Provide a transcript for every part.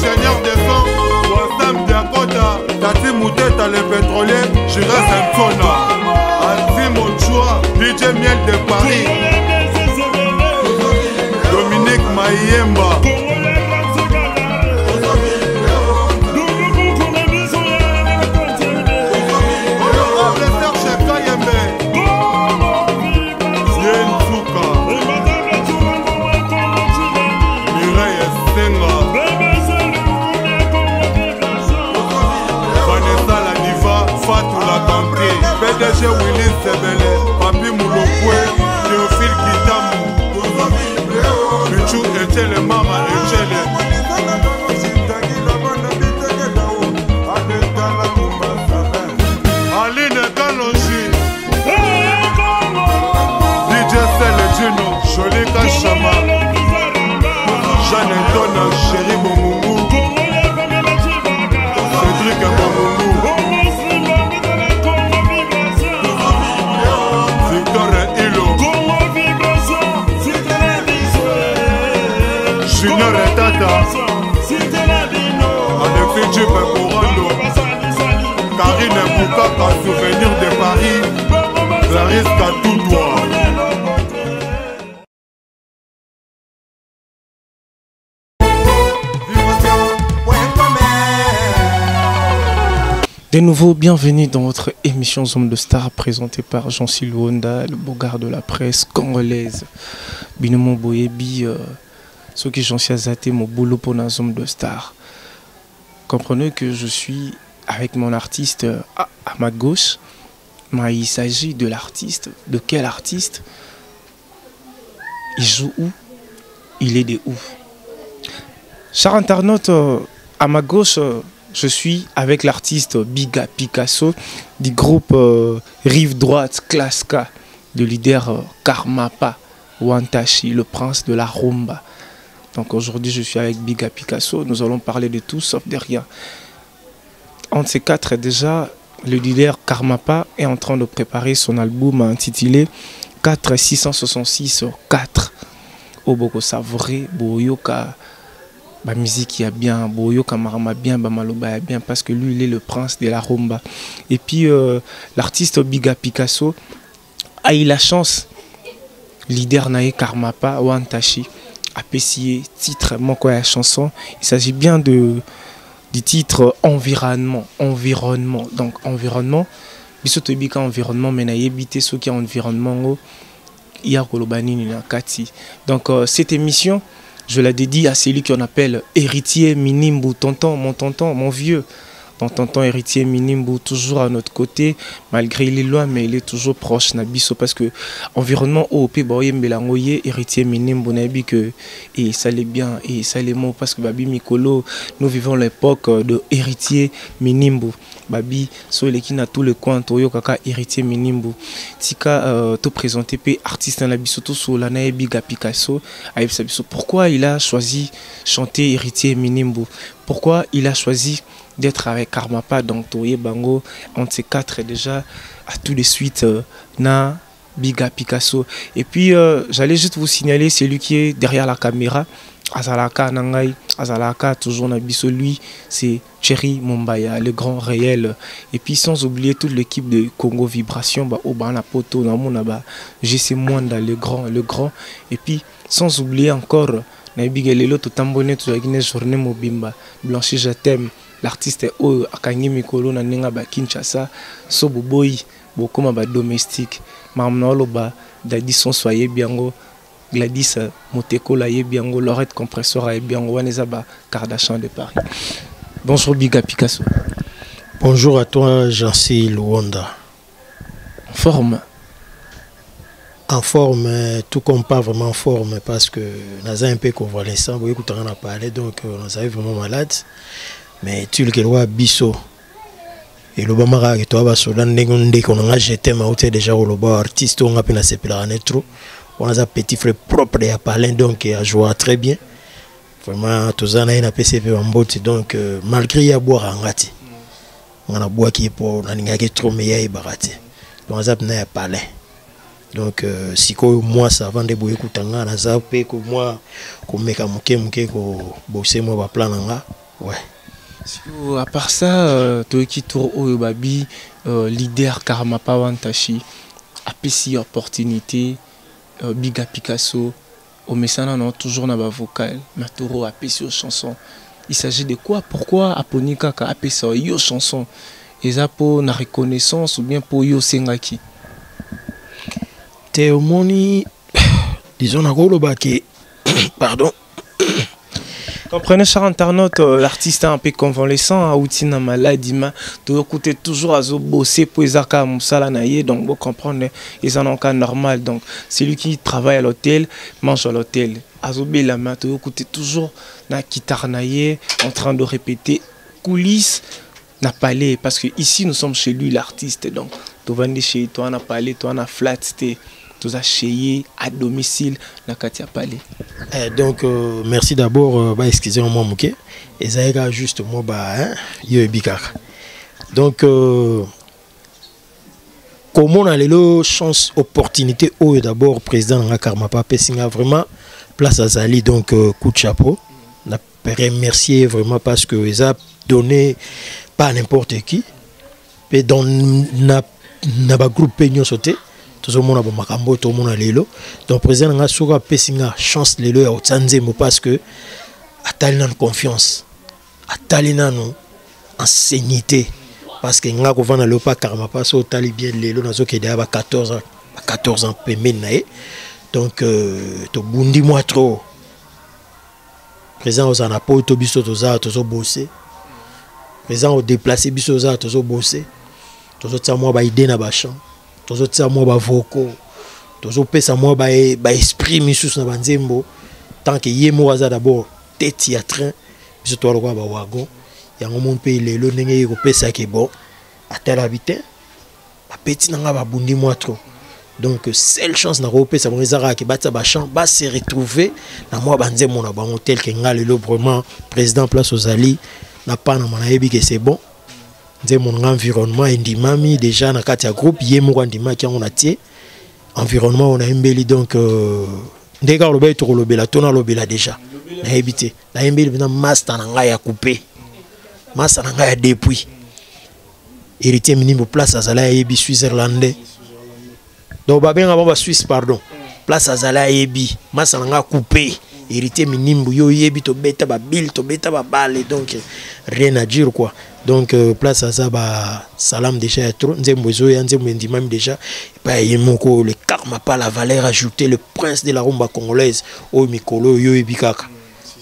Ingénieur de son, Wassam Diakota, Tati Mouteta le pétrolier, Jires Nsona, Ati Monchoua, DJ Miel de Paris, Dominique Mayemba. Honorable Serge Kayembe, Yen Tsuka, Mireille Senga, Vanessa la Diva, Fatou la Tante, PDG Willy Sebele, Papi Moulokwe, Théophile Kitamu, Michou Echele, Mama Echele. Aline Kalonji, DJ Sele Gino, Jolie Kachama, Jeanne Antona, Chéri Bongungu, Cédric Bongungu, Victor Ilo, Junior Tata, Alexis Djipe Korando, Karine Boukaka, Souvenir de Paris, Clarisse Katoutoua. De nouveau, bienvenue dans votre émission Zone de Star présentée par Jean-Cyl Luonda, le beau gars de la presse congolaise. Binomo Boyebi, ce qui Jean-Cyl Azate, mon boulot pour la Zone de Star. Comprenez que je suis avec mon artiste à ma gauche, mais il s'agit de l'artiste. De quel artiste? Il joue où? Il est de où? Chers internautes, à ma gauche, je suis avec l'artiste Biga Picasso du groupe Rive Droite Classe K, de leader Karmapa Wantachi, le prince de la rumba. Donc aujourd'hui, je suis avec Biga Picasso. Nous allons parler de tout sauf de rien. Entre ces quatre, déjà, le leader Karmapa est en train de préparer son album intitulé 4 666 4. Oboko savouré, Boyoka, ba musique ya bien, Boyoka marama bien, ba maloba ya bien, parce que lui, il est le prince de la rumba. Et puis, l'artiste Biga Picasso a eu la chance, leader nae Karmapa Wantachi, apprécié titre, moko ya chanson. Il s'agit bien du titre Environnement, Environnement. Donc, Environnement, biso toyebi ka environnement, mais nayebi te soki ya environnement ngo, ya koloba nini na kati. Donc, cette émission, je la dédie à celui qu'on appelle Héritier Minimbu, tonton, mon tonton, mon vieux. Donc, tonton Héritier Minimbu, toujours à notre côté, malgré il est loin, mais il est toujours proche, na biso, parce que environnement OP, bah, oye, Mbelango, ye, Héritier Minimbu, nayebi que, et ça l'est bien, et ça l'est bon, parce que Babi Mikolo, nous vivons l'époque de Héritier Minimbu. Babi, so eleki na tous les coins, toyo kaka Héritier Minimbu. Tika to présenter pe artiste na biso to so la na Biga Picasso, ayebisa biso pourquoi il a choisi chanter Héritier Minimbu, pourquoi il a choisi d'être avec Karmapa. Donc toye bango entre ces quatre déjà à tout de suite na Biga Picasso. Et puis j'allais juste vous signaler celui qui est derrière la caméra, Azalaka Nangai, Azalaka toujours na biso, lui c'est Thierry Mombaya, le grand réel. Et puis sans oublier toute l'équipe de Congo Vibration, bah, Oba, na poto, na mona, bah, GC Mwanda, le grand, le grand. Et puis sans oublier encore na bigelelo to tambone to la journée mobimba, Blanchi Jatem, l'artiste oyo akangi mikolo na nenga ba Kinshasa, so boboyi bokoma ba domestique. Mamna oloba Dadi Sonso ayebi yango, Gladys Motekola ayebi yango, Laurette Compressor ayebi yango, wana eza ba Kardashian de Paris. Bonjour Biga Picasso. Bonjour à toi Jean-Cyl Luonda. En forme? En forme, tout comme pas vraiment en forme parce que nous avons un peu convalescent, vous voyez, on a parlé, donc nous avons vraiment malade. Mais tu le vois, biso. Et le Bamara, et toi, bah, sur la ndenge ndenge, on a jeté ma hauteur déjà au loba artiste, on a peine à se trop. On a un petit frère propre à parler, donc à jouer très bien. Vraiment, tout ça, on a un PCP en botte, donc malgré y a boire en gâté. On a boire qui est pour, on a un trop meilleur et baraté. Donc, on a peine à parler. Donc, si quoi, moi, ça va de boire écouter, on a zappé que moi, qu'on met à moquer, moquer, qu'on bosse, moi, va plan, on a. Ouais. Sikoyo à part ça euh, toyoki tour oyo babi euh, leader Karmapa Wantashi apesi opportunité euh, Biga Picasso omesana na toujours na ba vocal mais tour oyo apesi yo chanson. Il s'agit de quoi? Pourquoi aponi kaka apesa yo chanson? Eza po na reconnaissance ou bien po yo osengaki? Te omoni disons nakoloba ke pardon. Comprenez, cher internaute, l'artiste est un peu convalescent, auti na maladie, ma, tozokuta toujours azo bosser pour ezaka mosala na ye, donc vous comprenez, ils en ont cas normal. Donc celui qui travaille à l'hôtel mange à l'hôtel. Azobela, ma, tozokuta toujours na guitare na ye, en train de répéter coulisses na palais, parce que ici nous sommes chez lui l'artiste, donc tovandi chez toi na palais, toi na flat te. Toza chez ye à domicile na kati ya palais. Eh, donc merci d'abord ba excusez moi moke. Ezalaka juste moi ba hein, yo ebikaka. Donc comment on a lelo chance opportunité oyo d'abord président nga Karmapa apesi nga vraiment place azali, donc coup de chapeau. Na remercier vraiment parce que ils a donné pas à n'importe qui. Pe dans na na ba groupe pe nyonso te. Tozomona ba makambo tomona lelo. Donc président nga soka apesi nga chance lelo ya otsa nzembo parce que atali nanu confiance, atali nanu ancienneté, parce que nga kovanda lelo pa Karmapa so otali bien lelo nazokende ya ba 14 ans, ba 14 ans pembeni na ye. Donc tobundi mwa trop. Président oza na poto biso toza tozo bosser. Président o déplacer biso oza tozo bosser. Tozo tia mwa ba idée na ba champ. Tozo tia mwa ba vocaux. Tozo pesa mwa ba esprit misusu na ba nzembo. Tant que ye moko aza d'abord tête ya train, biso toza lokola ba wagon. Yango moni mpe lelo ndenge ye kopesa ke bon, atala bi te, bapeti na nga babundi mwa trop. Donc seule chance na kopesa bango eza kaka ke batia ba champ, ba se retrouver na mwa ba nzembo na bango tel que nga lelo vraiment président place ozali na Panama nayebi ke c'est bon. Nzembo na nga environnement endimami déjà na kati ya groupe, ye moko andimaki yango na tie environnement oyo nayembeli. Donc ndenge kaka olobaki tokolobela to nalobela déjà nayebi te, nayembeli mpenza master na ngai ya coupe, master na ngai ya depuis Héritier Minimbo place azala ayebi Switzerlandais. Donc babenga bango ba Suisse pardon. Place azala ayebi master na ngai coupe Héritier Minimbo yo yebi tobeta ba bill tobeta ba balle, donc rien à dire quoi. Donc place aza ba salam déjà ya trop nzembo ezo ya nzembo endimami déjà epai ya ye moko le karma pas la valeur ajoutée le prince de la rumba congolaise oyo mikolo yo yebi kaka.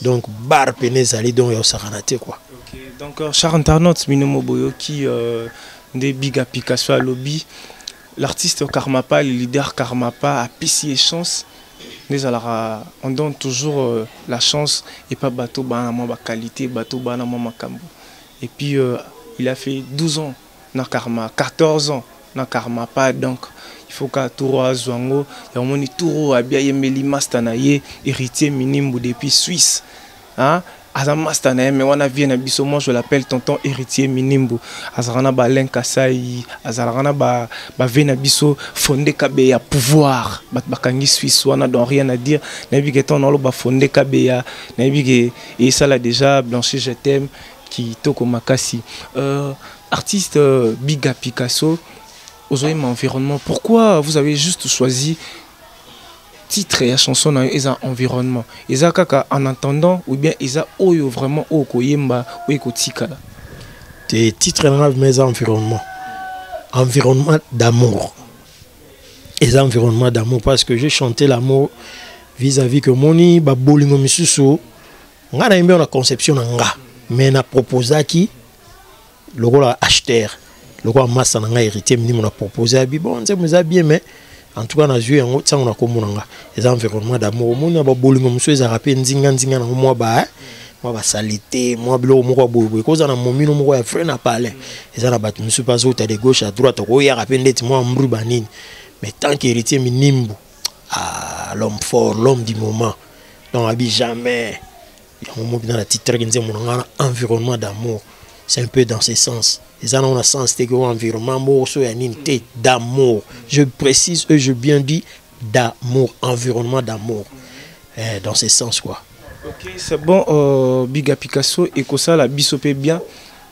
Donc bar pene ezali donc ya osakana te quoi. Ok, donc cher internaute bino boyoki nde Biga Picasso alobi l'artiste Karmapa, le leader Karmapa a pisi chance. Nous alors, on donne toujours la chance et pas bateau bana moi ba qualité bateau bana moi makambo. Et puis il a fait 12 ans na Karma, 14 ans na Karmapa, donc il faut qu'à Touro Zwango, il y a moni Touro a bien yembeli master na ye Héritier Minimbu depuis Suisse. Hein? Aza master na ye, mais wana vient na biso, moi je l'appelle tonton Héritier Minimbu. Azalaka na ba Alain Kasai, azalaka na ba vie na biso Fondé Kabeya pouvoir. Bat bakangi Suisse wana donc rien à dire. Nayebi ke ton ba Fondé Kabeya, nayebi ke et ça là déjà Blanchi je t'aime qui toko makasi. Artiste Biga Picasso, ozoye ma environnement, pourquoi vous avez juste choisi titre ya chanson na yo eza environnement? Eza kaka en attendant ou bien eza oyo vraiment oyo koyemba oyo kotikala? Te titre na nga eza environnement. Environnement d'amour. Eza environnement d'amour parce que j'ai chanté l'amour vis-à-vis que moni ba bolingo misusu nga na yembi na conception na nga mais na proposaki lokola acheteur lokola massa na nga héritier minimo na proposé abi bon nzembo eza bien mais en tout cas na joué yango ntango na komona nga eza environnement d'amour omoni na babolingo mosusu ezalaka mpe nzinga nzinga nango mwa ba mwa basalite mwa biloko moko ya boyeboye kozala na momino moko ya vrai na palais eza na bato mosusu mpe azouta de gauche à droite okoyaka mpe ndeti mwa mbru banini mais tant que héritier minimbu ah, l'homme fort l'homme du moment donc abi jamais yango mobi na titre nzembo na nga na environnement d'amour c'est un peu dans ce sens. Ils en ont un sens que environnement moko so ya nini te d'amour. Je précise et je bien dis d'amour, environnement d'amour. Eh, dans ce sens quoi. Ok, c'est bon, Biga Picasso ekosala biso pe bien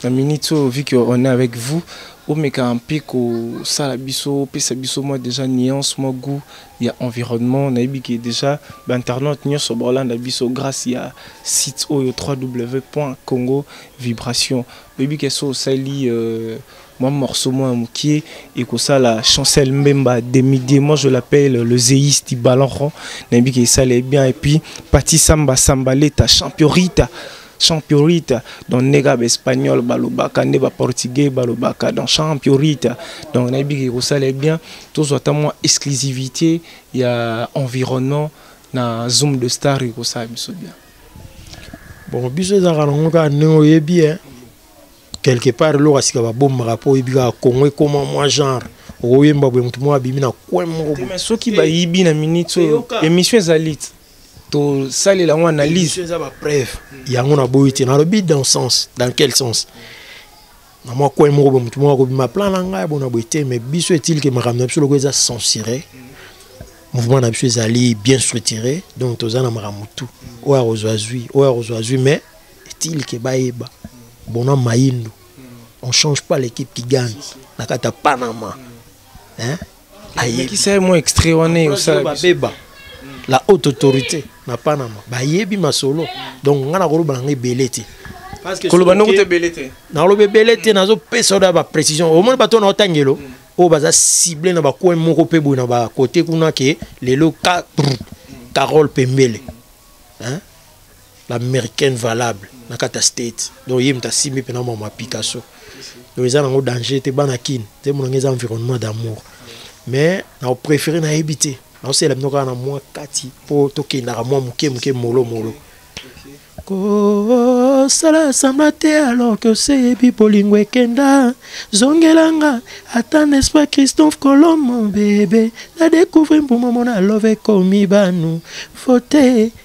na minute oyo, vu qu'on est avec vous, omeka mpe kosala biso, opesa biso mwa déjà nuance, mwa goût ya environnement. Nayebi ke déjà bainternaute nyonso baolanda biso grâce ya site oyo www Congo Vibration. Oyebi ke so osali mwa morceau mwa ya mokie, ekosala Chancel Mbemba Demidie, moi je l'appelle le zéiste ballon rond. Nayebi ke esala bien. Et puis Pati Samba Sambaleta Champiorita, Champiorita, donc ndenge baespagnol balobaka, nde baportugais balobaka, donc Champiorita. Donc nayebi ke ekosala bien, tozwa ata mwa exclusivité ya environnement na Zoom de Star, ekosala biso bien. Bon, biso ezalaka nango kaka ndenge oyebi, quelque part eloko ya sika babombaka, mpo oyebi kaka Kongo ekoma mwa genre okoyemba boye, motu moko abimi na coin moko boye. Mais soki bayibi na minute oyo, émission ezali, tosalela yango analyse. Eza bapreuve yango naboyi te. Nalobi dans sens, dans quel sens? Na mwa coin moko boye, motu moko akobima plan na ngai bona boye te. Mais biso etilike makambo na biso loko eza censuré, mouvement na biso ezali bien structuré, donc toza na makambo tu oyo akozwa zwi, oyo akozwa zwi. Mais etilike bayeba bona Mayindo, on change pas l'équipe qui gagne na kati ya Panama, hein? Ayebisa ye mwa extrait wana osala. Babeba la haute autorité na Panama bayebi masolo. Donc nga nakoloba nanga ebele te. Koloba ndongo te, ebele te. Nakoloba ebele te, nazopesa oyo ya baprécision. Omoni bato na otangelo oyo baza cible na bacoin moko mpe boye na bakote kuna ke lelo ka Carole Pembele, hein? L'américaine valable na kati ya State. Donc ye moto asimbi mpena mama Picasso. Donc eza nango danger te. Bana Kine te, monanga eza environnement d'amour, mais na préféré nayebi te, naosala bino kaka na mwa kati mpo tokendaka mwa moke moke, molo molo. Kosala semblant te alors que oseyebi bolingo ekenda, zongelanga ata, n'est-ce pas Christophe Colomb? Mon bébé, na découvrir mbuma mona love ekomi banu vote.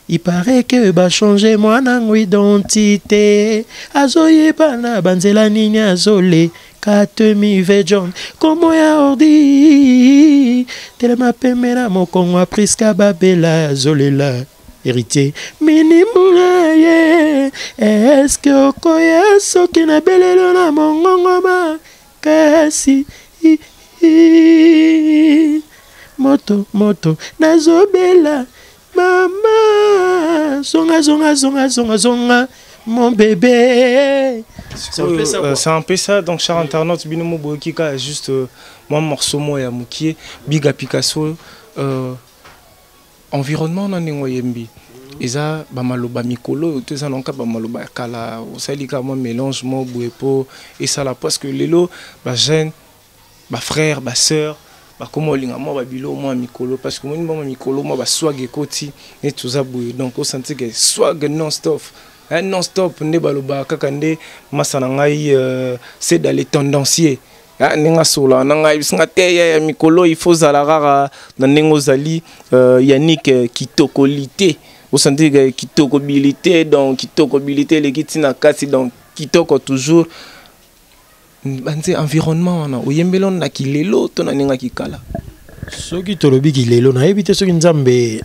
Il paraît que bachange mwana ngo identité, azoyebana banzela nini azoleka temive John komo ya ordi telema pembe na mokongo apriska babela azolela héritier minimuna ye. Eske okoya soki nabelelo na mongongo makasi? Moto moto nazobela, mama, zonga zonga zonga zonga zonga, mon bébé. C'est un peu ça, c'est un peu ça. Donc cher internaute, bino mo boyoki kaka juste mwa morceau moko ya mokie. Biga Picasso, environnement na ndenge oyembi eza bamaloba mikolo oyo to eza nanka bamaloba ya kala, osali kaka mwa mélange moko boye mpo esala, parce que lelo bajeune, bafrère, basœur bakoma olinga mwa babilo mwa mikolo, parce que omoni mwa mikolo mwa baswag ekoti neti toza boye. Donc osanti ke swag non stop, non stop nde balobaka kaka nde masa na ngai, c'est dans les tendanciers ndenge asolaka na ngai bisinga te ya mikolo, il faut ozala kaka na ndenge ozali. Yannick kitokoli te, osanti ke kitokobili te, donc kitokobili te eleki ntina kati. Donc kitoko toujours banze environnement wana oyembeli wana na kilelo to na ndenge ya kikala. Soki tolobi kilelo, nayebi te soki Nzambe,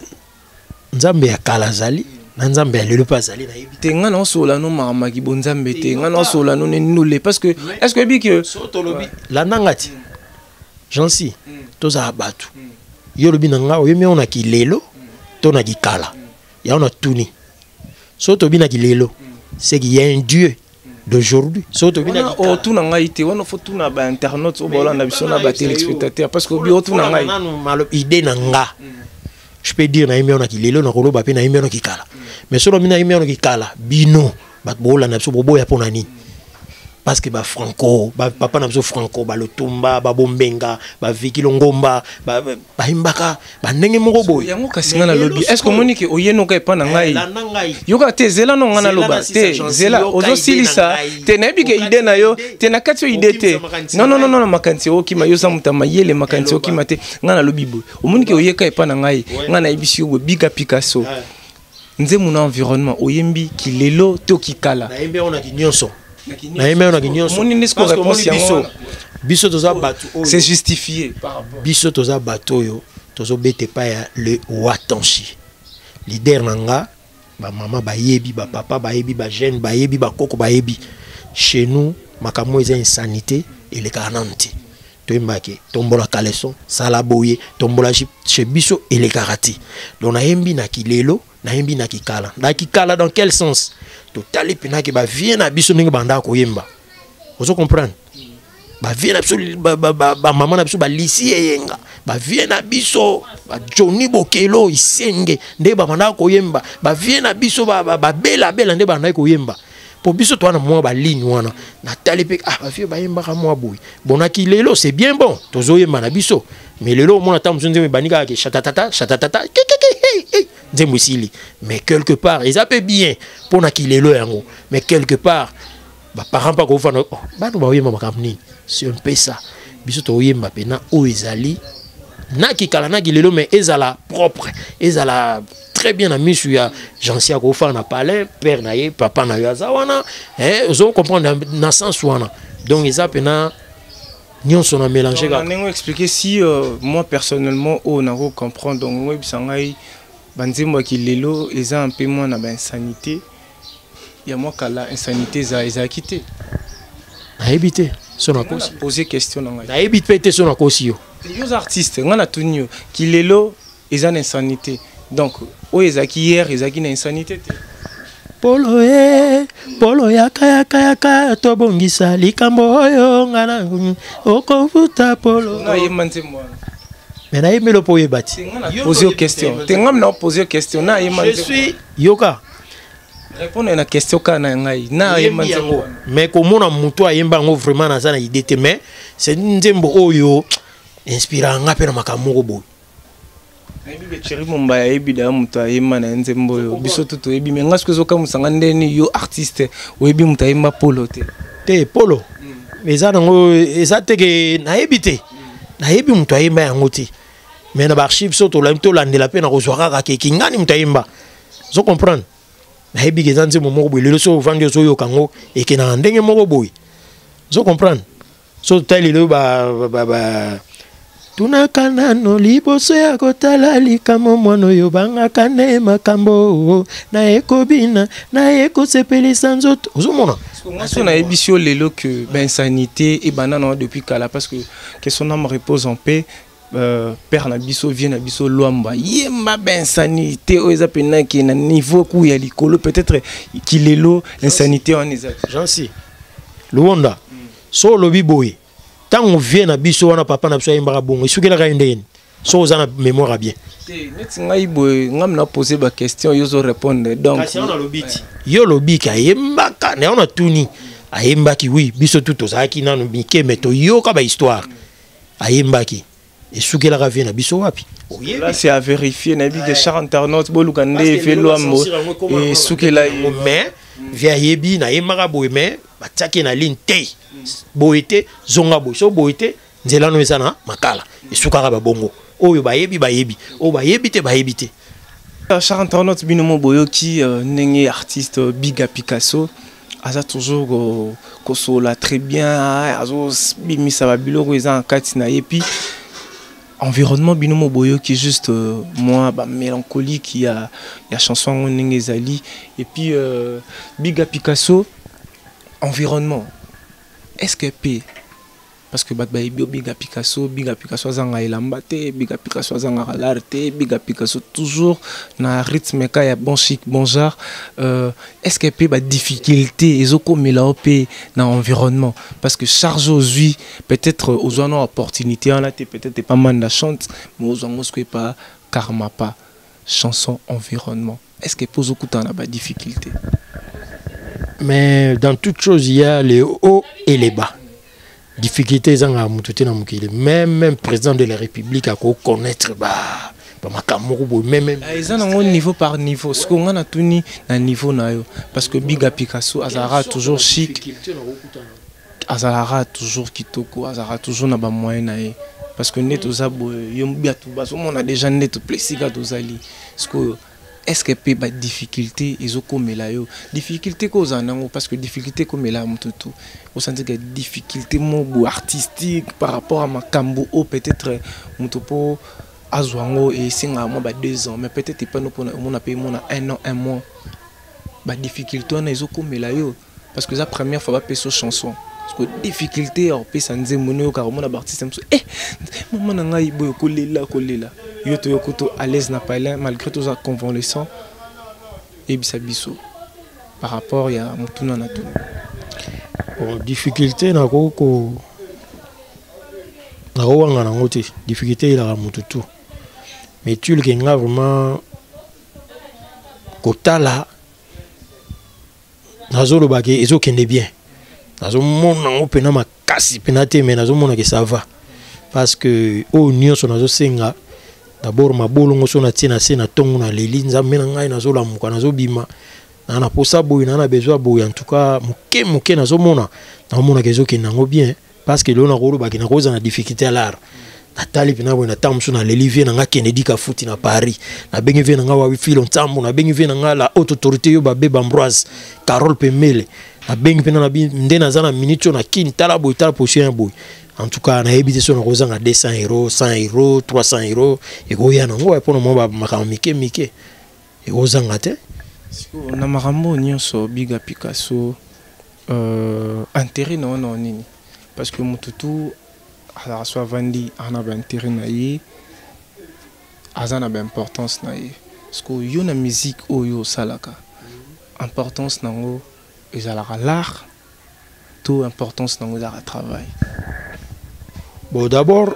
Nzambe ya kala azali na Nzambe ya lelo mpe azali, nayebi. Te, nga naosola no makambo bonzambe te, nga naosola no nendule, parce que est ce que oyebi ke So tolobi, landa nga ti Jansi, tozala bato. Yo olobi na nga oyembi yango na kilelo to na kikala, yango na tuni. So tobi na kilelo, c'est qu'il y a un Dieu d'aujourd'hui. So tobi na kikala, otuna ngai te wana, faut tuna bainternaute oyo baolanda biso na batéléspectateur, parce que obi otuna ngai. Nanu idée na nga, je peux dire nayembi yango na kilelo, na koloba mpe nayembi yango na kikala. Mais so lobi nayembi yango na kikala, bino bato boolanda biso boboya mpo na nini? Parce que bafranco, papa na biso Franco Balotumba, babombenga, baviki Longomba, bayimbaka bandenge moko boye. Yango kasi nga nalobi, est ce que omoni ke oyenoka epa na ngai? Landa ngai. Yoka te, zela no nga naloba te, zela ozosilisa te. Nayebi ke idée na yo te na kati oyo idée te. Non, non, non, non, makanisi okima, yo oza moto ya mayele, makanisi okima te. Nga nalobi boye, omoni ke oyeka epa na ngai, ngai nayebisi yo boye, Bika Picasso, nzembo na environnement oyembi kilelo to kikala? Nayembi yango na kinyonso, nayembi yango na kinyonso. Omoni nde siko réponse yango. Biso toza bato oyo c'est justifié par rapport Biso toza bato oyo tozobeta epai ya le Watanshi, leader na nga. Bamama bayebi, bapapa bayebi, bajeune bayebi, bakoko bayebi. Chez nous, makambo eza insanité elekaka nanu te. Toyembaki tombola caleçon, sala boye, tombola jupe, chez biso elekaka te. Donc nayembi na kilelo, nayembi na kikala. Na kikala dans quel sens? Totali mpenaki bavieux na biso ndenge bandaka koyemba. Ozo comprendre? Bavieux na biso, bamama na biso balisi eyenga, bavieux na biso bajoni bokelo isenge nde babandaka koyemba, bavieux na biso babelabela nde bandaki koyemba. Po biso toza na mwa baligne wana, natali mpe ah, bavieux bayembaka mwa boye. Bonaki lelo c'est bien bon, tozoyemba na biso, mais lelo omona ata mosusu nzembo ebandi kaka ke chatatata chatatata kekeke, nzembo esili. Mais quelque part eza mpe bien mpona kilelo yango, mais quelque part baparent mpa kofanda, oh, bana baoyemba makambo nini? C'est un peu ça. Biso toyemba mpena oyo ezali na kikala na kilelo, mais ezala propre, ezala très bien na misu ya Jansi akofanda na palais, père na ye, papa na yo aza wana, ozo comprendre na sens wana. Donc eza mpena nyonso na mélange kaka ndenge expliquer. Si moi personnellement oyo nako comprendre, donc oyebisa ngai banzembo ya kilelo eza un peu mwa na bainsanité ya mwa kala. Insanité ezalaki te? Nayebi te so nakosi. Pose question na ngai. Nayebi mpe te so nakosi yo. Yo oza artiste, ngai natuni yo, kilelo eza na insanité, donc oyo ezalaki hier ezalaki na insanité te? Polo e polo, yaka yaka yaka, tobongisa likambo oyo nga na okofuta polo. Nayemba nzembo wana? Me nayembeli mpo oyeba ti. Pose yo question te, ngam na pose yo question, nayemba? Je suis yoka. Répondre na question kaka na ngai, nayemba nzembo wana? Mais komona moto ayemba yango, vraiment naza na idée te, mais c'est nzembo oyo inspira nga mpe na makambo moko boye. Nayebi be Thierry Mombaya ayebi daya moto ayemba na ye nzembo oyo, biso tu toyebi. Me nga soki ezokamwisa ndeni yo artiste oyebi moto ayemba polo te. Te, polo eza nango, eza te ke nayebi te, nayebi moto ayemba yango te, mais na baarchive so tolandela mpe na kozwa kaka ke kingani moto ayemba. Ozo comprendre? Nayebi ke eza nzembo moko boye, lelo so ovandi ozoyoka yango, ekendaka ndenge moko boye. Ozo comprendre? So totali lelo ba tunaka nano liboso ya kotala likambo, mwana oyo bangaka nde makambo naye kobina, naye kosepelisa nzoto, ozomona. Nga so nayebisi yo lelo que bainsanité ebanda nango depuis kala, parce que que son âme repose en paix, père na biso, vieux na biso Lwamba yemba bainsanité oyo eza mpena ke na niveau ku ya likolo. Peut-être kilelo insanité wana eza te. Jansi Luwonda, so olobi boye, ntango vieux na biso wana, papa na biso ayembaka bongo, esukelaka ye ndenge nini? So oza na mémoire ya bien. Te, neti ngai boye, ngam na pose baquestion, yo ozorépondre, donc kasi wana alobi ti yo olobiki ayembaka na yango, natuni ayembaki. Oui, biso tu tozalaki nanu mike, me toyoka bahistoire ayembaki, esukelaka vieux na biso wapi? Là, c'est à vérifier. Nayebi ke chers internautes boluka nde efe Lwambo esukela ye. Mais vieux ayebi nayembaka boye, mais batiaki na ligne te, boye te, zonga boye, so boye te, nzela no eza na makala, esukaka babongo. Oyo bayebi bayebi, oyo bayebi te bayebi te. Chers internautes, bino mo boyoki ndenge artiste Biga Picasso aza toujours kosola très bien, azobimisa babiloko eza na kati na ye. Puis environnement, bino mo boyoki juste moi bamélancolique ya chanson yango ndenge ezali. Et puis Biga Picasso, environnement, est ce que pe parce que bato bayebi yo Biga Picasso, Biga Picasso azanga elamba te, Biga Picasso azangaka lar te, Biga Picasso toujours na rythme ka ya bon chic bon genre, est ce que mpe badifficulté ezokomela yo mpe na environnement? Parce que charge ozwi, peut-être ozwa na opportunité wana te, peut-être epa Manda Chante, mais ozwa yango soki epa Karmapa, chanson environnement, est ce que mpe ozokutana na badifficulté? Mais dans toute chose, il y a les hauts et les bas. Difficulté ezangaka motu te na mokili. Même président de la République akoconnaître ba bamakambo moko boye, même. Eza nango niveau par niveau. Sikoyo nga natuni na niveau na yo, parce que Biga Picasso azalaka toujours chic, azalaka toujours kitoko, azalaka toujours na bamoyen na ye, parce que nde toza boye, yo bato bazomona déjà nde toplesika tozali. Sikoyo est ce que mpe badifficulté ezokomela yo? Difficulté kozala nango, parce que difficulté ekomela ya motu tu, osanti ke difficulté mo boye artistique par rapport à makambo oyo peut-être moto mpo Azwa yango esengaka mwa ba 2 ans, mais peut-être epano mpona omona mpe emona 1 an 1 mois. Badifficulté wana ezokomela yo parce que eza première fois bapesa yo chanson, parce que difficulté ya kopesa nzembo no oyokaka, omona baartiste mosusu, eh mama na ngai boye, kolela kolela. Yo toyoki to à l'aise na palin malgré toza convalescent. Eyebisa biso par rapport ya motuna na tuna. Bon, difficulté nakoki ko nakowanga nango te. Difficulté eyelaka motu tout, mais tulke nga vraiment kotala, nazoloba ke ezokende bien. Nazomona yango mpena makasi mpena te, mais nazomona ke ça va, parce que oyo nyonso nazosenga d'abord mabolongo so natie na se na ntongo, naleli Nzambe na ngai, nazolamuka, nazobima naa na posa boye, naa na besoin boye. En tout cas, moke moke nazomona, naomonaka ezokende yango bien, parce que lelo nakolobaki nakozala na difficulté ya lar. Natali mpena boye na ntango mosusu, naleli vie na nga Kennedy Kafuti na Paris, nabengi vie na nga Wawi Filo Ntambo, nabengi vie na nga la haute autorité yo babe Bambroise Carole Pemele, nabengi mpena na nde naza na minute oyo na Kini, tala boye, tala position ya boye. En tout cas, nayebi te so nakozanga 200 euro, 100 euro, 300 euro, ekoya nango mpona mwa makambo mike mike, ekozanga te. Sikoyo na makambo nyonso, Biga Picasso, intérêt na wana nini? Parce que motu tu azalaka so avandi aza na baintérêt na ye, aza na baimportance na ye. Parce que yo na musique oyo osalaka, importance nango ezalaka l'art to importance nango ezalaka travail? Bon, d'abord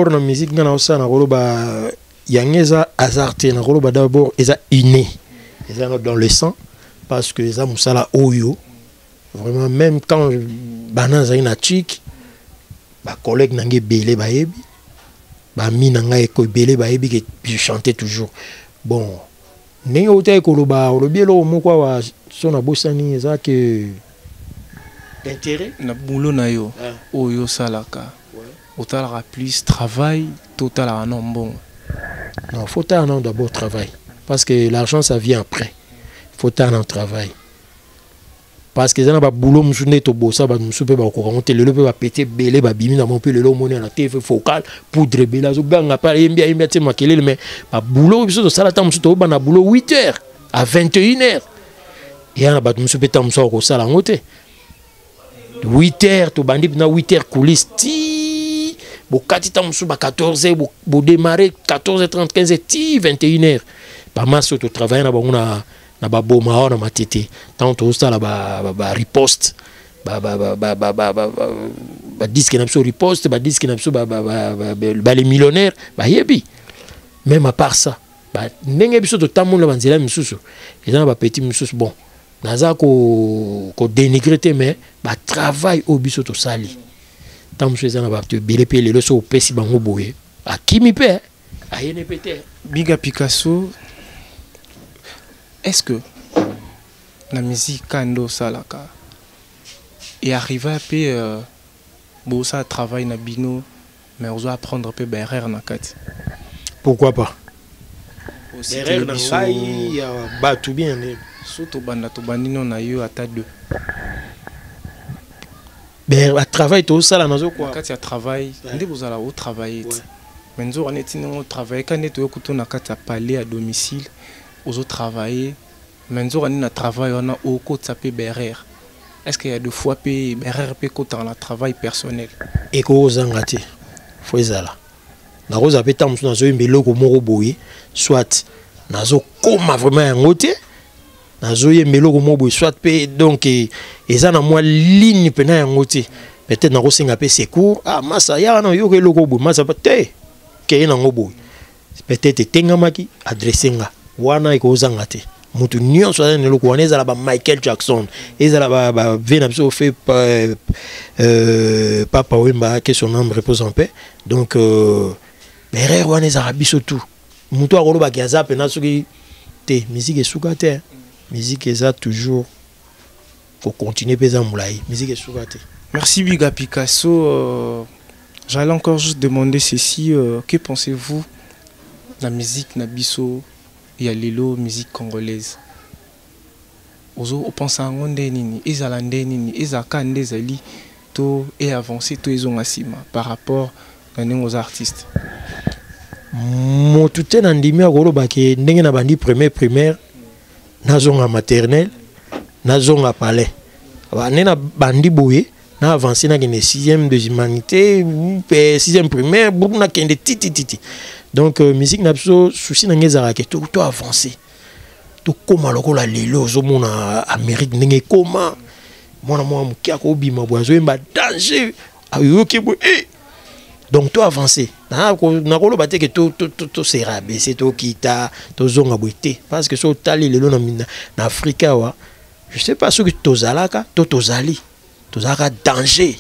na musique nga naosala, nakoloba yango eza hasard te. Nakoloba d'abord eza inné, eza dans le sang, parce que eza mosala oyo vraiment, même quand bana nazali na chik, bacollègue na ngai ebele bayebi, bami na ngai eko ebele bayebi ke je chantais toujours. Bon, ndenge otaki koloba, olobi eloko moko awa so nabosani, eza ke intérêt na boulot na yo oyo osalaka, otalaka plus travail to otalaka na mbongo? Non, faut tala nano d'abord travail, parce que l'argent, ça vient après. Faut tala nano travail, parce que eza na baboulot mosusu nde tobosa, bato mosusu mpe bakoka ngo te. Lelo mpe bapete ebele babimi na bango mpe lelo omoni na TV focal poudre ebele, azoganga mpe ayembi, ayembi, atie makelele. Mais baboulot biso tosala, ta mosusu toyobanda boulot 8 heures à 21 heures, eya na bato mosusu mpe ta mosusu akosala yango te. 8 heures tobandi mpena 8 heures coulisse ti bokati, ta mosusu ba 14 heures bodémarre, 14 heures 30, 15 heures ti 21 heures. Bamasi oyo totravaille na bango na baboma awa na Matete, ntango tozosala bariposte, badisque na biso riposte, badisque na biso bale millionnaire, bayebi. Même à part ça, ndenge biso totambola na banzela misusu, eza na bapeti misusu. Bon, naza kodénigre te, mais batravail oyo biso tosali, ntango mosusu eza na bato ebele mpe lelo so opesi bango boye, akimi mpe ayene mpe te. Biga Picasso, est-ce que na musique ka nde osalaka earriva mpe bosala travail na bino, mais ozo apprendre mpe baerreur na kati? Pourquoi pas? Erreur na ngai, ya bato bien nde. So tobanda, tobandi no na yo ata deux. Batravail tozosala, nazokwa kati ya travail nde bozala otravaille te, mais nzoka neti ndenge otravaille ka nde toyoki to na kati ya palais à domicile ozotravaille, mais nzoka nde na travail wana okotisa mpe baerreur. Est ce que y a deux fois mpe baerreur mpe ekotaka na travail personnel? Ekozanga te, fo ezala. Nakozala mpe ntango mosusu nazoyemba eloko moko boye, soit nazokóma vraiment yango te, nazoyemba eloko moko boye, soit mpe donc eza na mwa ligne mpena yango te. Peut-être nakosenga mpe secours: ah masa, ya wana oyoka eloko boye, masa te, keye nango boye. Peut-être etengamaki adresse nga wana, ekozanga te. Motu nyonso aza na eloko wana, ezala ba Michael Jackson, ezala bave na biso fe Papa Wemba, que son âme repose en paix. Donc erreur wana ezalaka biso tout. Motu akolobaki aza mpena soki te, musique esuka te. Musique eza toujours kocontinue mpe eza molai, musique esuka te. Merci Biga Picasso. J'allais encore juste demander ceci. Que pensez-vous de la musique na biso ya lelo, musique congolaise? Ozo opensa yango nde nini? Ezala nde nini? Ezalaka nde ezali to eavance to ezonga nsima par rapport Na ndenge oza artiste. Motu te na ndimi akoloba ke ndenge na bandi premier primaire, nazonga maternelle, nazonga palais, nde na bandi boye, na avancé, nakende 6e des humanités, mpe 6e primaire, buku nakende titititi. Donc musique na biso, souci na ngai ezalaka ke to avancé, tokóma lokola lelo ozomona Amérique ndenge ekóma. Mwana mwa moke akobima boye, azoyemba danger, ayoki boye eh! Donc to avancé, nakoloba te ke to se rabaisser, tokita, tozonga boye te, parce que so otali lelo na Afrique awa, je sais pas soki tozalaka to tozali, tozalaka danger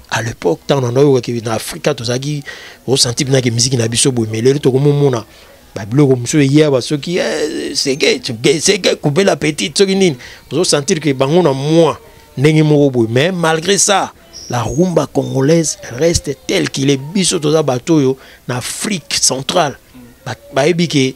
à l'époque. Ntango na oyokaki na Afrika, tozalaki osentir mpinaki musique na biso boye, mais lelo tokomomona babiloko mosusu eya, soki eh, sege sege couper la petite, soki nini, ozosentir ke bango na mwa ndenge moko boye. Mais malgré ça, la rumba congolaise reste telle qu'il est. Biso toza bato oyo na Afrique centrale bayebi ke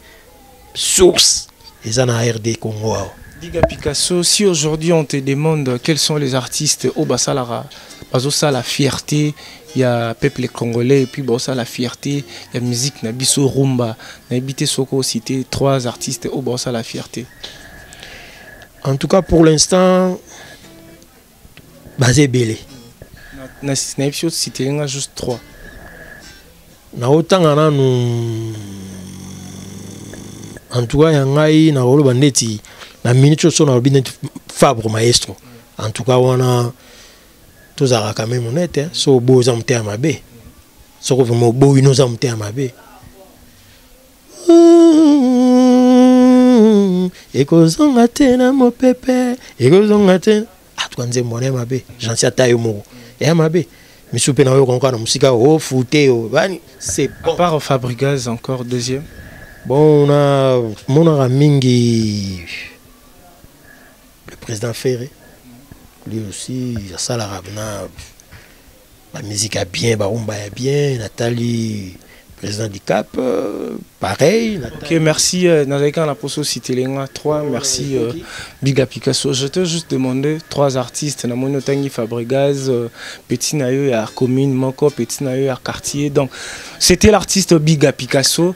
source eza na RD Congo awa. Diga Picasso, si aujourd'hui on te demande quels sont les artistes oyo basalaka, bazosala fierté ya peuple congolais, et puis bosala fierté ya musique na biso rumba, nayebi te soki ociter trois artistes oyo bosala fierté. En tout cas, pour l'instant baza ebele. Nayebi si ociter nga juste trois. Naotanga nanu, en tout cas ya ngai nakoloba neti na minute oyo nalobi neti Fabre Maestro. En tout cas wana tozalaka quand même honnête, hein. So oboyi, oza motema mabe. Soko vraiment oboyi no, oza motema mabe. Ekozonga te na mopepe, ekozonga te. Atuka nzembo wana ya mabe, Gentil, ata yo moko eya mabe. Misu mpe nayoka kaka na mosika ofute o bani, c'est bon. À part Fabrigaz, encore deuxième? Bon, na monaka mingi le président Ferré. Lui aussi asalaka na bamusique ya bien, barumba ya bien. Natali président du Cap, pareil. Ok, merci. Nazalaki kaka na poso citer nga 3. Merci, Biga Picasso. Je te juste demandé trois artistes. Namoni otangi Fabrigaz, petit na yo ya commune moko, petit na yo ya quartier. Donc c'était l'artiste Biga Picasso,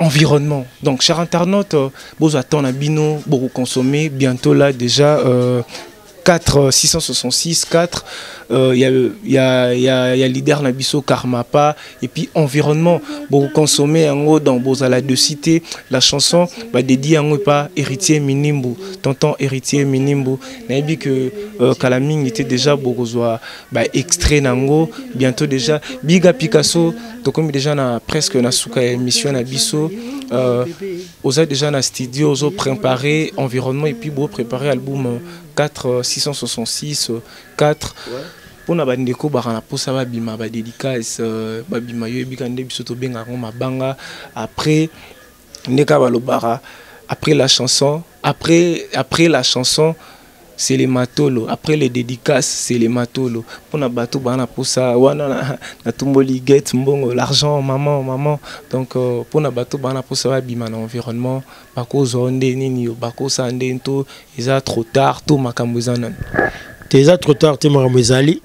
environnement. Donc, chers internautes, bozwa temps na bino, beaucoup consommer bientôt là déjà 4 666 4, il y a y a y a leader na biso Karmapa et puis environnement. Beaucoup consommer yango dans bozala de cité la chanson ba dédié yango pas Héritier Minimbu, tonton Héritier Minimbu. Nayebi que kala mingi était déjà bokozwa ba extrait nango bientôt déjà. Biga Picasso, tokomi déjà na presque na suka ya émission na biso. Oza déjà na studio, ozo préparer environnement et puis bo préparer album 4 666 4 mpona bandeko baka na mposa babima badédicace, babima. Yo yebika nde biso tobengaka yango mabanga. Après nde kaka balobaka, après la chanson, après la chanson c'est les matolo, après les dédicaces c'est les matolo. Mpona bato baa na mposa wana, natumboli get mbongo, l'argent, maman, maman. Donc mpona bato baa na mposa babima na environnement, bakozwa nde nini? Bakosala nde to eza trop tard to makambo eza nani? Te, eza trop tard te, makambo ezali.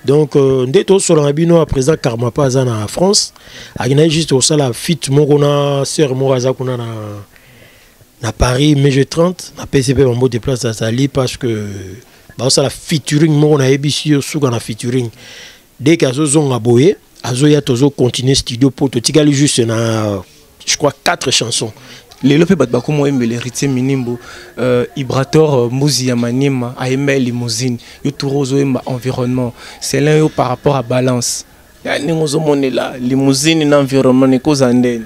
Donc nde tosolanga bino ya président Karmapa aza na France, akendaki juste kosala feat moko na sœur moko aza kuna na Paris, mai 30. Napesi mpe bambote place azali, parce que baosala featuring moko. Nayebisi yo, suka na featuring, dès que azozonga boye, azoya, tozocontinue studio mpo totikali juste na, je crois, quatre chansons. Lelo mpe bato bakoma oyembela Héritier Minimbo, Ibrator Mbuzi ya Maniema ayemba Limousine. Yo turo ozoyemba environnement. Selon yo, par rapport à balance ya ndenge ozomonela Limousine na environnement, ekozala ndeni?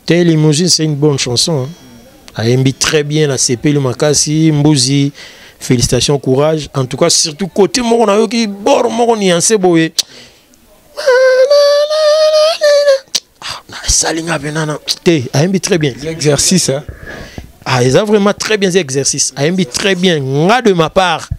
Te, Limousine, c'est une bonne chanson, hein. Ayembi très bien, nasepeli makasi. Mbuzi, félicitations, courage. En tout cas, surtout côté moko nayoki bor moko nuance boye, esalinga mpena na te. Ayembi très bien. Exercice, hein? Ah, eza vraiment très bien exercice. Ayembi très bien. Nga de ma part,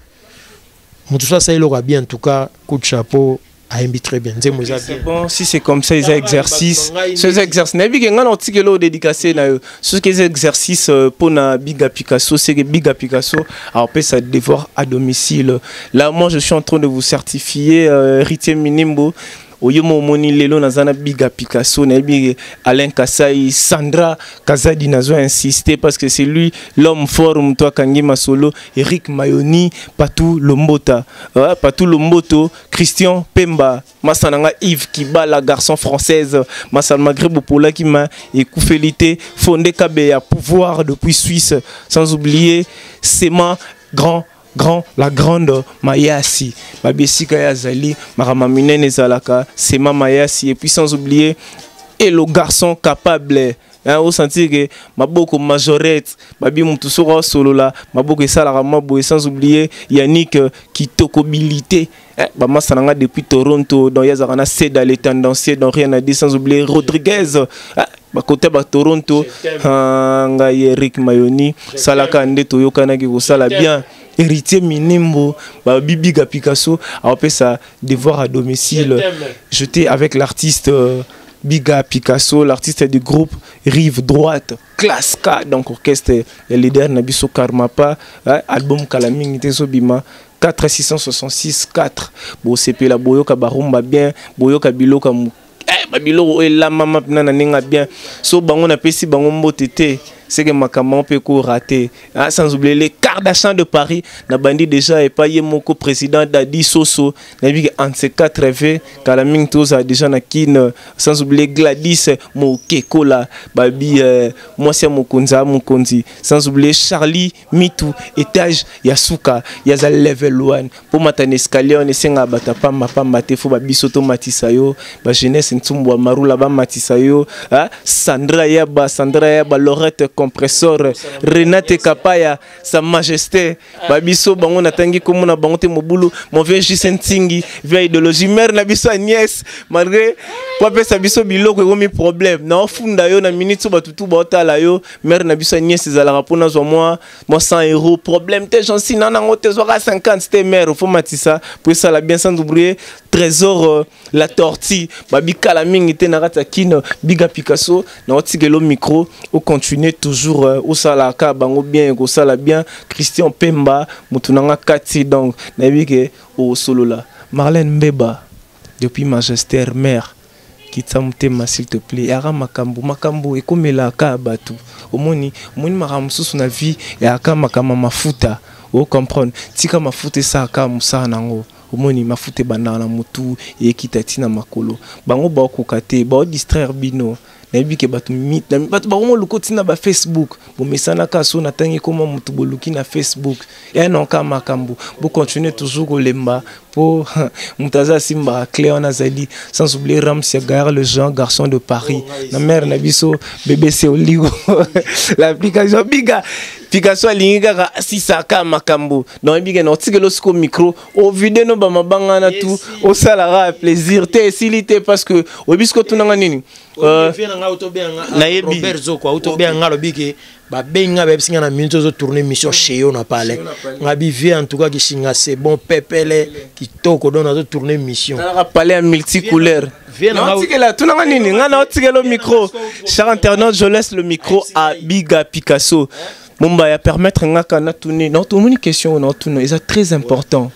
moto so asali eloko ya bien, en tout cas coup de chapeau. Ayembi très bien, nzembo eza bien. Bon, si c'est comme ça, eza exercice, so eza exercice. Nayebi ke ngai na otikela oyo dédicace na yo. Soki eza exercice mpona Biga Picasso, c'est que Biga Picasso apesa devoir à domicile. Là, moi, je suis en train de vous certifier, Héritier Minimbo. Oyo mo omoni lelo naza na Biga Picasso, nayebi Alain Kasai, Sandra Kazadi, nazo insister parce que c'est lui l'homme fort, moto akangi masolo, Eric Mayoni, Patou Lombota, Patou Lomboto, Christian Pemba, masa na nga Yves Kibala, garçon française, masa Maghreb opolaki ma ekufeli te, Fonde Kabeya, pouvoir depuis Suisse, sans oublier Sema Grand Grand, la grande Mayasi, babesika ya zali, makambo minene ezalaka, Sema Mayasi, et puis sans oublier et le garçon capable, hein, au sentir que maboko majorette, babi mutu soko solola, maboko esalaka mabo, et sans oublier Yannick Kitokobilité, hein, ba masa nanga depuis Toronto, donc yazaka na Seda les tendanciers, donc rien à dire, sans oublier Rodriguez, hein, ba côté ba Toronto, hein, ngai Eric Mayoni, salaka nde toyokanaki kosala bien. Héritier Minimbo, ba Bibiga Picasso, a fait sa devoir à domicile. J'étais avec l'artiste Biga Picasso, l'artiste du groupe Rive Droite, Classe K, donc orchestre le leader Nabiso Karmapa, hein, album Kalaming Tesobima, 4 666 4. Bon, c'est la boyoka barumba bien, boyoka biloka mou. Eh, ba biloko oyo elamama mpena na ndenge ya bien. So bango napesi bango mbote te, c'est que makambo mpe ko rater. Ah, sans oublier les Kardashian de Paris, na bandi déjà et pas moko président Dadi Soso, na bi entre ces 4 V, kala mingi toza déjà na kin, sans oublier Gladys Mokekola, babi mwasi ya mokonzi, ya mokonzi, sans oublier Charlie Mitou, étage ya suka, ya za level 1. Po mata na escalier on esenga bata pamba pamba te, fo ba biso to matisa yo, ba jeunesse ntsumbu marula ba matisa yo, hein? Sandra Yaba, Sandra Yaba, Lorette Compressor, Renate Kapaya, Sa Majesté, ba biso bango natangi komona bango te mobulu, mon vieux Justin Ntingi, vieille idéologie, mère na biso Agnès, malgré po apesa biso biloko ekomi problème. Na ofunda yo na minute so batutu ba otala yo, mère na biso Agnès ezalaka mpona zwa mwa moi 100 euros, problème te Jansi, non, non, te zwaka 50 te mère, faut matisa pour ça la bien, sans oublier Trésor la tortue, babika la mingi te na kati ya kin, Biga Picasso, na otikelo micro, o continuer toujours o salaka bango bien, ko sala bien, Christian Pemba, mutu nanga kati, donc na yebi ke o solola. Marlène Mbeba depuis Manchester, mère kitsa motema s'il te plaît, yaka makambo, makambo ekomelaka bato. Omoni, omoni makambo mosusu na vie, yaka makambo mafuta, o comprendre. Tika mafuta esaka mosala nango. Omoni mafuta ebandaka na motu, ekita ntina makolo. Bango baokoka te, bao distraire bino. Nayebi ke bato mi-, na, bato bango moluka ntina ba Facebook. Bomesanaka so natangi koma motu boluki na Facebook. Ya na oka makambo. Bo continuer toujours kolemba po moto aza asimbaka clé wana azali. Sans oublier Ramsey Gaillard, le jean garçon de Paris. Na mère na biso BBC Oligo. L'application Biga Picasso alingi kaka asisaka makambo. Donc Biga na otikelo siko micro, o vide no ba mabanga na tout, o salaka plaisir te esili te parce que oyebi siko tunanga nini? Nayebi. Robert Zoko, auto bien nga lobi ke ba benga ba bisinga na minute zo tourner mission chez yo na palais. Nga bi vie en tout cas kishinga c'est bon pepele kitoko donc zo tourner mission. Tala palais multicouleur. Viens Non, na otikela, tunanga nini? Nga na otikelo micro. Cher internaute, je laisse le micro à Biga Picasso. Mumba ya permettre nga kana tourner. Non, tout une question non tourner, c'est très important.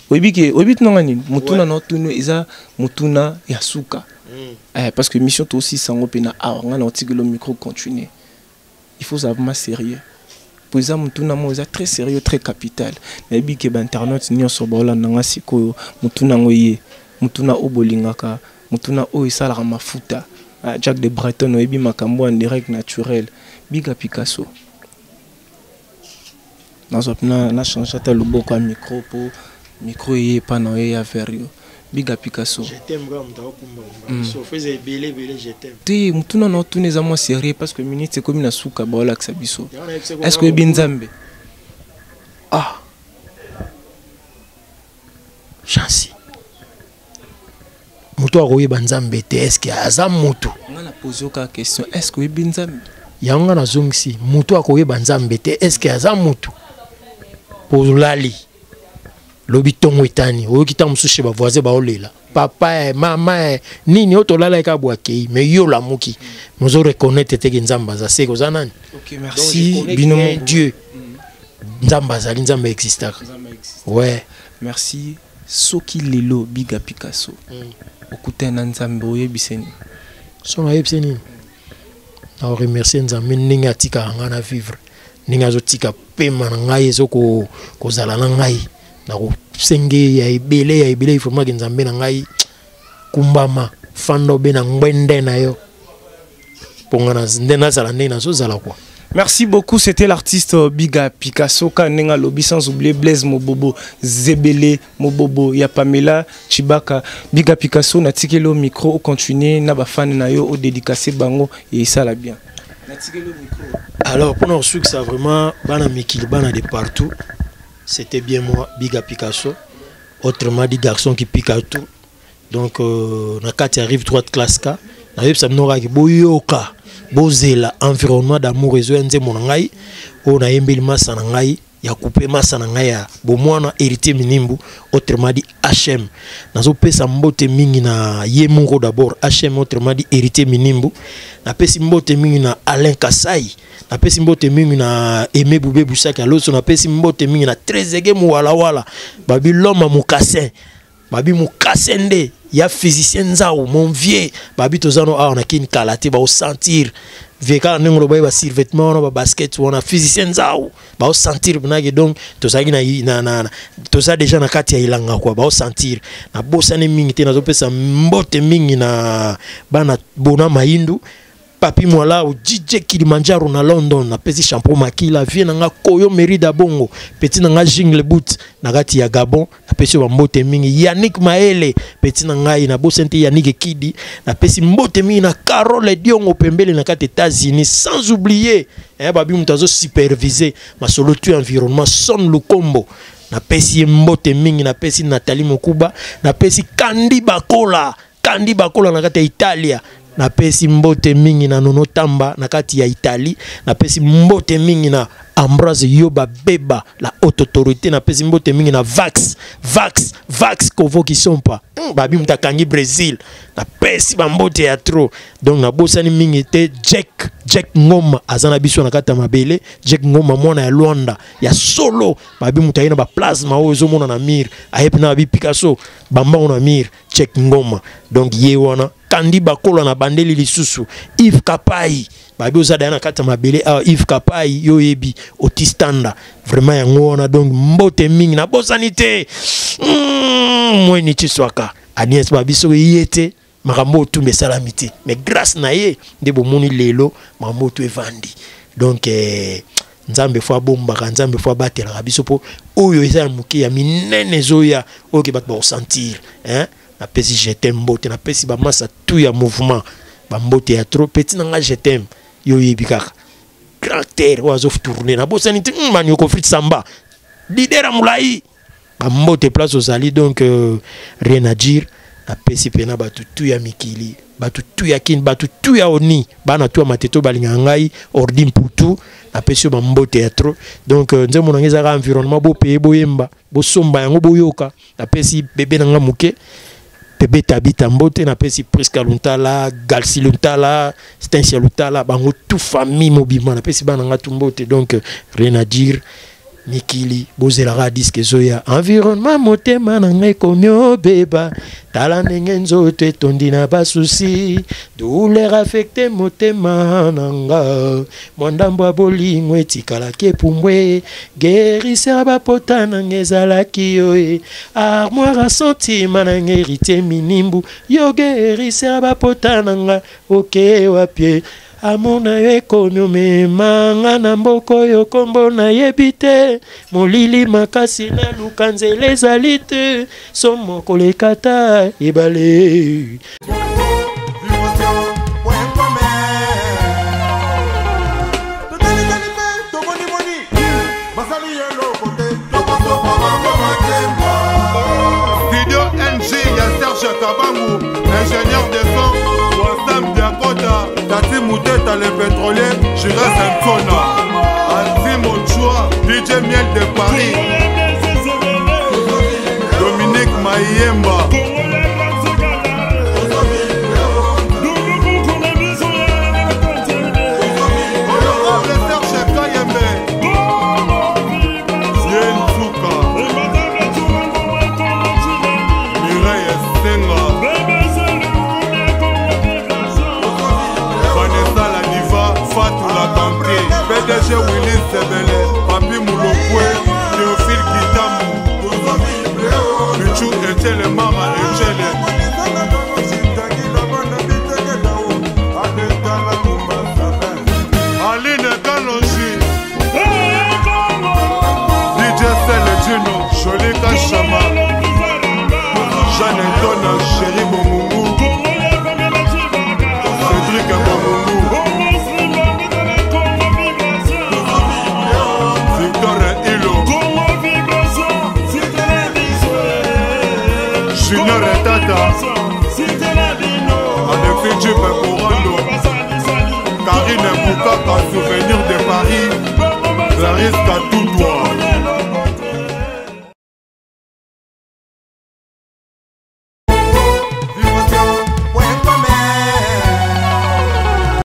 Oyebi ke, oyebi tunanga nini? Mutuna non tourner, eza mutuna ya suka. Eh, parce que mission to aussi sango pena awa nga na otikelo micro continuer. Il faut savoir sérieux. Pour ça mutuna mo eza très sérieux, très capital. Nayebi ke ba internaute nyonso ba olanda nga sikoyo, mutuna ngo ye, mutuna o bolingaka, mutuna oyo esalaka mafuta. Ah, Jack de Breton oyebi makambo en direct naturel. Biga Picasso. Nazwa na, na changer ata loboko ya micro po micro eye epa na yo ya vers yo. Biga Picasso. Je t'aime quand mutu akumba kumba. So faisait belé belé je t'aime. Te mutuna na otuna eza mwa sérieux parce que minute ekomi na suka ba olakisa biso. Yango na yebisa ko Est-ce que oyebi Nzambe? Ah. Chancy. Moto akoyeba Nzambe te, est-ce que aza moto? Nga na pose yo kaka question, est-ce que oyebi Nzambe? Yango nga nazongisi, moto akoyeba Nzambe te, est-ce que aza moto? Polali. Lobi tongo etani, oyoki ntango mosusu chez ba voisin baolela. Papa, mama, nini oyo tolala eka bwakei, mais yo lamuki. Mozo reconnaître te ke Nzambe aza, c'est koza nani? Ok, merci. Donc, je connais Bino bien moko. Dieu. Nzambe azali, Nzambe existaka. Nzambe existe. Ouais. Merci. Soki lelo Biga Picasso okutani na Nzambe, oyebise nini? So nayebise nini? Na remercier Nzambe ndenge atikaka ngai na vivre, ndenge azotika pema na ngai ezo kozala na ngai, na kosenge ya ebele ya ebele. Vraiment ke Nzambe na ngai kumbama, fanda obe na ngwende na yo mpo nga nde nazala ndenge nazozala kwa. Merci beaucoup, c'était l'artiste Biga Picasso Kanenga Lobby, sans oublier Blaise Mobobo, Zebele Mobobo, ya Pamela Chibaka. Biga Picasso, natikelo micro, continuer, na ba fan na yo, o dédicacer bango, et ça la bien. Natikelo micro. Alors, pour nous, ça vraiment, bana mikili, bana de partout, c'était bien moi, Biga Picasso, autrement dit garçon qui pique à tout. Donc, na kati arrive droite classe K, nayebisa bino kaka boyoka, bozela environnement d'amour ezoya, nzembo na ngai oyo nayembeli masa na ngai ya coupe, masa na ngai ya bomwana, Héritier Minimbu, autrement dit HM. Nazopesa mbote mingi na ye moko d'abord HM, autrement dit Héritier Minimbu. Napesi mbote mingi na Alain Kasai, napesi mbote mingi na Aimé Boubé Busaki Aloso, napesi mbote mingi na Trezege Muwalawala, babi l'homme mokassin, babi mokase nde ya physicien Nzau, mon vieux, babi toza no awa na kini kala te, baosentir vie kaka ndenge oloba ye, basurvêtement wana, babasket wana, physicien Nzau baosentir mpenake. Donc tozalaki na toza déjà na kati ya elanga kwa, baosentir. Nabosani mingi te, nazopesa mbote mingi na bana Bona Maindu, Papi Mwala, DJ Kilimanjaro na London, napesi champo Makila, vie na nga Koyo Merida Bongo, petit na nga Jingle Boot na kati ya Gabon, napesi yo bambote mingi. Yannick Maele, petit na ngai, nabosani te Yannick Ekidi, napesi mbote mingi na Carole Diongo pembele na kati États-Unis, sans oublier babi moto azo superviser masolo tu environnement, Son Lukombo, napesi ye mbote mingi, napesi Nathalie Mokuba, napesi Kandi Bakola, Kandi Bakola na kati ya Italia, napesi mbote mingi na Nono Tamba na kati ya Italie, napesi mbote mingi na Ambroise Yoba Beba, la haute autorité, napesi mbote mingi na Vax Vax Vax Kovo Kisompa, babi moto akangi Brésil, napesi bambote ya trop. Donc nabosani mingi te Jack Jack Ngoma aza na biso na kati ya mabele, Jack Ngoma mwana ya Luanda ya solo, babi moto aye na baplasma oyo ezomona na mire, aye mpe na babi Picasso bambango na mire, Jack Ngoma. Donc ye wana Kandi Bakola na bandeli lisusu Yves Kapai, babi oza daya na kati ya mabele awa, Yves Kapai yo oyebi Otistanda, vraiment yango wana. Donc mbote mingi, nabosani te mweni Chiswaka Agnès, babi soki ye te makambo oyo tumba esalami te, mais grâce na ye nde bomoni lelo makambo oyo to evandi. Donc Nzambe fo abombaka, Nzambe fo abatelaka biso, mpo oyo eza ya moke, ya minene ezoya oyo ke bato bakosentir, hein? Napesi je t'aime mbote, napesi bamasa tout ya mouvement bambote ya trop. Petit na nga je t'aime, yo oyebi kaka grand terre oyo azotourne, nabosani te Manioko Frit Samba, leader ya molai, bambote place ozali. Donc rien à dire, napesi mpena bato tu ya mikili, bato tu ya kini, bato tu ya oni, bana tu ya mateto balingaka ngai, ordi mputu, napesi yo bambote ya trop. Donc nzembo na ngai ezalaka environnement, bopeye boyemba, bosomba yango, boyoka. Napesi bebe na nga moke bebe Tabita mbote, napesi Priska Luntala, Galsi Luntala, Stensia Lutala, bango tout famille mobima, napesi bana nga tu mbote. Donc rien à dire, mikili bozelaka disque ezoya, environnement. Motema na ngai ekomi obeba, tala ndenge nzoto etondi na basusi, douleur affecte motema na nga, mwa ndambo ya bolingo etikalaki epumbwe, guérisseur bapota na nga ezalaki yo e, armoire ya sentiment na nga Héritier Minimbu, yo guérisseur bapota na nga oke wapie, amour na yo ekomi omemanga na mboka oyo kombo nayebi te, molili makasi naluka nzela ezali te, somo koleka ta ebale. Studio NG ya Serge Kabangu, ingénieur de son, Wassam Diakota, Tati Mouteta le pétrolier, Jura Santona, Anti Mochua, DJ Miel de Paris, Dominique Mayemba. Honorable Serge Kayembe, Yen Tsuka. na Chéri Bongungu, Cédric Bongungu, Victor Ilo, Junior Tata, Alexis Jipe Korando, Karine Boukaka, Souvenir de Paris, Clarisse Katutu.